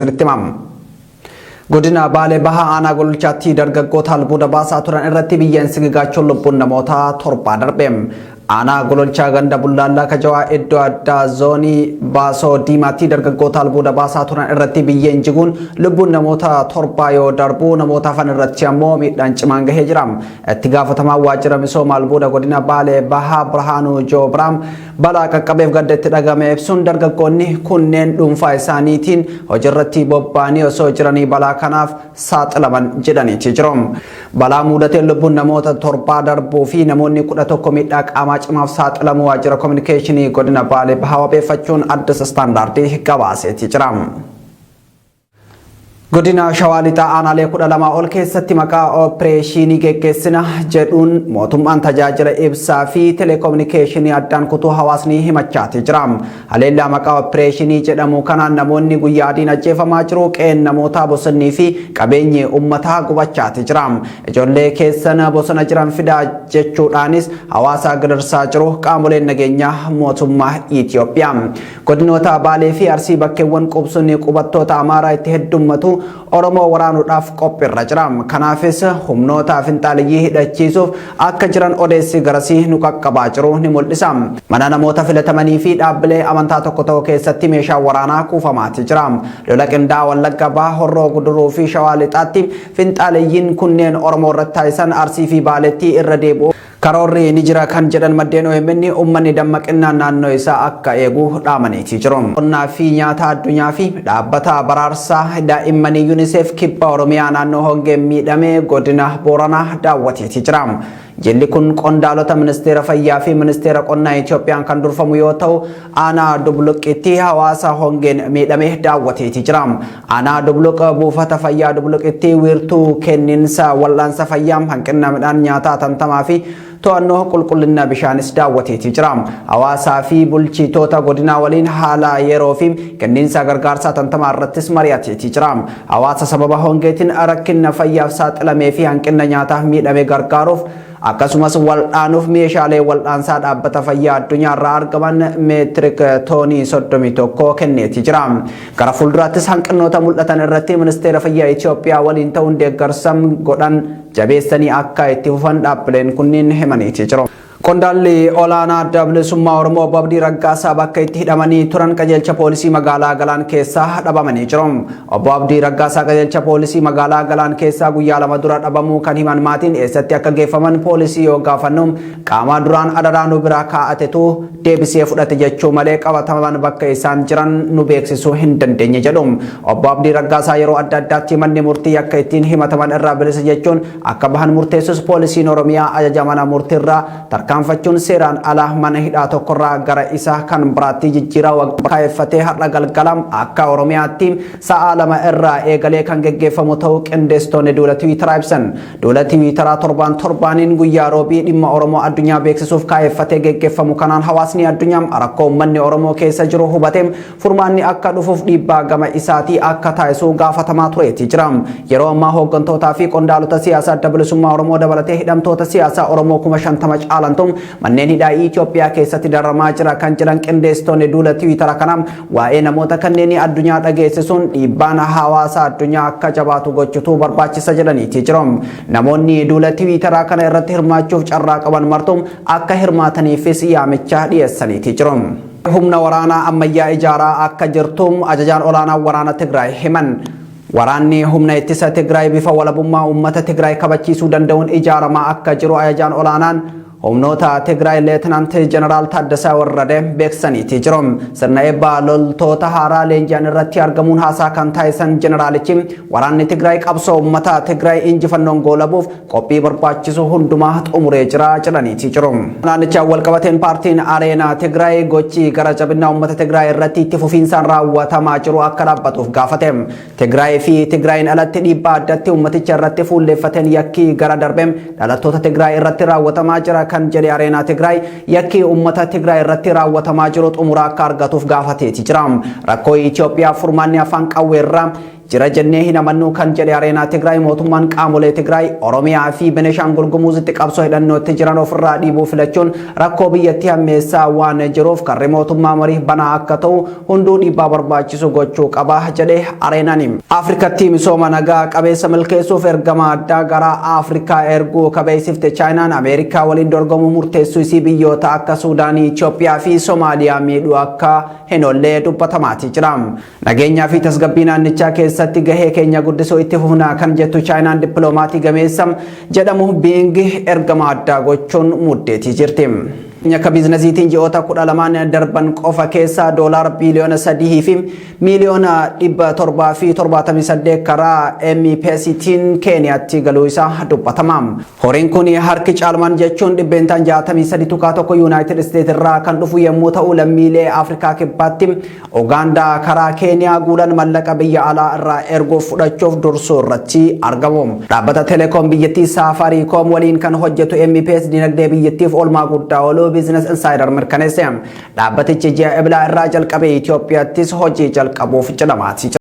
Isinitti himama. Godina Baalee Bahaa Aanaa Gololchaatti dargaggoota albuuda baasaa turan irratti biyyeen sigigaachuun lubbuun namoota torbaa darbe. Aanaa Gololchaa ganda Bullaallaa Kajawaa iddoo addaa zoonii Baasoo Diimaatti dargaggoota albuuda baasaa turan irratti biyyeen jiguun lubbuun namoota torbaa yoo darbu, namoota hafan irratti ammoo miidhaan cimaan gahee jira. Itti gaafatamaan waajjira misooma albuuda godina Baalee Bahaa Birhaanuu Joobiraam balaa qaqqabeef gadda itti dhagame ibsuun, dargaggoonni kunneen dhuunfaa isaaniitiin hojiirratti bobba'anii osoo jiranii balaa kanaaf saaxilaman jedhaniiti jiru. Balaa muudateen lubbuun namoota torbaa darbuu fi namoonni 11 miidhaa qaamaa cimaaf saaxilamuu waajjira kominikeeshinii godina Baalee Bahaa wabeeffachuun Addis Istaandaardii gabaaseeti jira. Godina Shawaa Lixaa aanaalee 12 ol keessatti maqaa opereeshinii geggeessina jedhuun mootummaan tajaajila ibsaa fi teleekominikeeshinii addaan kutuu hawaasni himachaati jira. Haleellaa maqaa opereeshinii jedhamu kanaan namoonni guyyaa adiin ajjeefamaa jiru, qe'een namootaa, bosonnii fi qabeenyi uummataa gubachaati jira. Ijoollee keessan bosona jiran fidaa jechuudhaanis hawaasa gidirsaa jiru qaamoleen nageenyaa mootummaa Itoophiyaa. Godinoota Baalee fi Arsii bakkeewwan qubsunni qubattoota Amaaraa itti heddummatu Oromoo waraanuudhaaf qophiirra jira. Kanaafis humnoota finxaaliyyii hidhachiisuuf akka jiran odeessi garasii nu qaqqabaa jiru ni mul'isa. Mana namoota filatamanii fi dhaabbilee amantaa tokko tokko keessatti meeshaan waraanaa kuufamaati jira. Lola qindaa'aa Wallagga Bahaa, Horroo Guduruu fi Shawaa Lixaatti finxaaleyyiin kunneen Oromoo irratti taasisan Arsii fi Baaleetti irra deebi'u karoorri ni jira kan jedhan maddeen OMN, uummanni dammaqinnaan naannoo isaa akka eegu dhaamaniitii jiru. Qonnaa fi nyaata addunyaa fi dhaabbata baraarsaa daa'immanii UNICEF kibba Oromiyaa naannoo hongeen miidhame godina Booranaa daawwateetii jira. Jilli kun qondaalota ministeera fayyaa fi ministeera qonnaa Itoophiyaan kan durfamu yoo ta'u, aanaa Dubluqitti hawaasa hongeen miidhame daawwateetii jira. Aanaa Dubluq buufata fayyaa Dubluqitti wiirtuu kenniinsa wal'aansa fayyaa, hanqina midhaan nyaataa tantamaa fi to'annoo qulqullina bishaanis daawwateetii jira. Hawaasaa fi bulchitoota godinaa waliin haala yeroo fi kenniinsa gargaarsaa tantamaa irrattis mari'ateetii jira. Hawaasa sababa hongeetiin rakkina fayyaaf saaxilamee fi hanqina nyaataaf miidhame gargaaruuf akkasumas waldhaanuuf meeshaalee waldhaansaa dhaabbata fayyaa addunyaa irraa argaman meetirik toonii 31 kenneetii jira. Gara fuulduraattis hanqinoota mul'atan irratti ministeera fayyaa Itoophiyaa waliin ta'uun deeggarsa godhan jabeessanii akka itti fufan dhaabbileen kunniin himaniitii jiru. Qondaalli olaanaa Adda Bilisummaa Oromoo Obbo Abdii Raggaasaa bakka itti hidhamanii turan qajeelcha poolisii magaalaa Galaan keessaa dhabamanii jiru. Obbo Abdii Raggaasaa qajeelcha poolisii magaalaa Galaan keessaa guyyaa 2 dura dhabamuu kan himan maatiin, eessatti akka geeffaman poolisii yoo gaafannu qaama duraan adaraa nu bira kaa'atetu deebisee fudhate jechuu malee qabataman bakka isaan jiran nu beeksisuu hin dandeenye jedhu. Obbo Abdii Raggaasaa yeroo adda addaatti manni murtii yakka ittiin himataman irraa bilisa jechuun akka bahan murteessus, poolisiin Oromiyaa ajaja mana murtiirraa tarkaanfachuun seeraan ala mana hidhaa tokkorraa gara isa kan biraatti jijjiiraa kaayeffatee har'a galgala akka Oromiyaatti sa'a 2 irraa eegalee kan geggeeffamu ta'uu qindeessitoonni duula Tiwiitaraa ibsan. Duula Tiwiitaraa torbaan torbaaniin guyyaa roobii dhimma Oromoo addunyaa beeksisuuf kaayeffatee geggeeffamu kanaan hawaasni addunyaa rakkoo uummanni Oromoo keessa jiru hubatee furmaanni akka dhufuuf dhiibbaa gama isaatii akka taasisu gaafatamaa tureeti jira. Yeroo ammaa hooggantootaa fi qondaalota siyaasaa Adda Bilisummaa Oromoo dabalatee hidhamtoota siyaasaa Oromoo 50,000 caalantu manneen hidhaa Itoophiyaa keessatti dararamaa jira kan jedhan qindeessitoonni duula Tiwiitara kanaa, waa'ee namoota kanneenii addunyaa dhageessisuun dhiibbaan hawaasa addunyaa akka jabaatu gochutu barbaachisa jedhaniiti jiru. Namoonni duula Tiwiitaraa kana irratti hirmaachuuf carraa qaban martu akka hirmaataniifis yaamicha dhiyeessaniiti jiru. Humna waraanaa ammayyaa ijaaraa akka jirtu ajajaan olaanaa waraana Tigraay himan. Waraanni humna ittisa Tigraay bifa walabummaa uummata Tigraay kabachiisuu danda'uun ijaaramaa akka jiru ajajaan olaanaan humnoota Tigraay Leetinaant Jeneraal Taaddasaa Warradee beeksisaniitii jiru. Sirna eebbaa loltoota haaraa leenji'an irratti argamuun haasaa kan taasisan jeneraalichi, waraanni Tigraay qabsoo uummata Tigraay injifannoon goolabuuf qophii barbaachisu hundumaa xumuree jira jedhaniitii jiru. Naannichaan walqabateen paartiin Areenaa Tigraay gochi gara jabinaa uummata Tigraay irratti itti fufiinsaan raawwatamaa jiru akka dhaabbatuuf gaafate. Tigraay fi Tigraayin alatti dhiibbaa addatti uummaticha irratti fuulleeffateen yakki gara darbe dhalattoota Tigraay irratti raawwatamaa jira kan jedhe Areenaa Tigraay, yakki uummata Tigraay irratti raawwatamaa jiru xumura akka argatuuf gaafateeti jira. Rakkoo Itoophiyaa furmaanni afaan qawweerraa Jira jennee hin amannu kan jedhe Areenaa Tigraay, mootummaan qaamolee Tigraay, Oromiyaa fi Beneshaangul Gumuuzitti qabsoo hidhannootti jiran ofirraa dhiibuu filachuun rakkoo biyyattii hammeessaa waan jiruuf karri mootummaa mariif banaa akka ta'u hunduu dhiibbaa barbaachisu gochuu qaba jedhe Areenaan. Afrikatti misooma nagaa qabeessa milkeessuuf ergama addaa gara Afrikaa erguu kabeessifte Chaayinaan Ameerikaa waliin dorgomuu murteessuu isii biyyoota akka Suudaanii, Itoophiyaa fi Somaaliyaa miidhuu akka hin oollee dubbatamaati jira. Nageenyaa fi tasgabbii naannichaa keessatti gahee keenya guddisuu itti fufnaa kan jettu Chaayinaan dippiloomaatii gameessa jedhamu Biing ergama addaa gochuun muddeetii jirti. Akka biizinasiitiin ji'oota 12n darban qofa keessa $3 biliyoona 3 fi miiliyoona 778 karaa M-Pesatiin Keeniyaatti galuu isaa dubbatama. Horiin kun harki caalmaan, jechuun 63.1%, Yuunaayitid Isteet irraa kan dhufu yommuu ta'u, lammiilee Afrikaa Kibbaatti Ugaandaa karaa Keeniyaa guulan mallaqa biyya alaa irraa erguuf fudhachuuf dursuu irratti argamu. Dhaabbata Teleekoom biyyattii Saafaariikoom waliin kan hojjetu M-Pesa dinagdee biyyattiif oolmaa guddaa ooluu Business Insider mirkaneesse. Dhaabbatichi ji'a Eblaa irraa jalqabee Itoophiyaattis hojii jalqabuuf jedhamaati.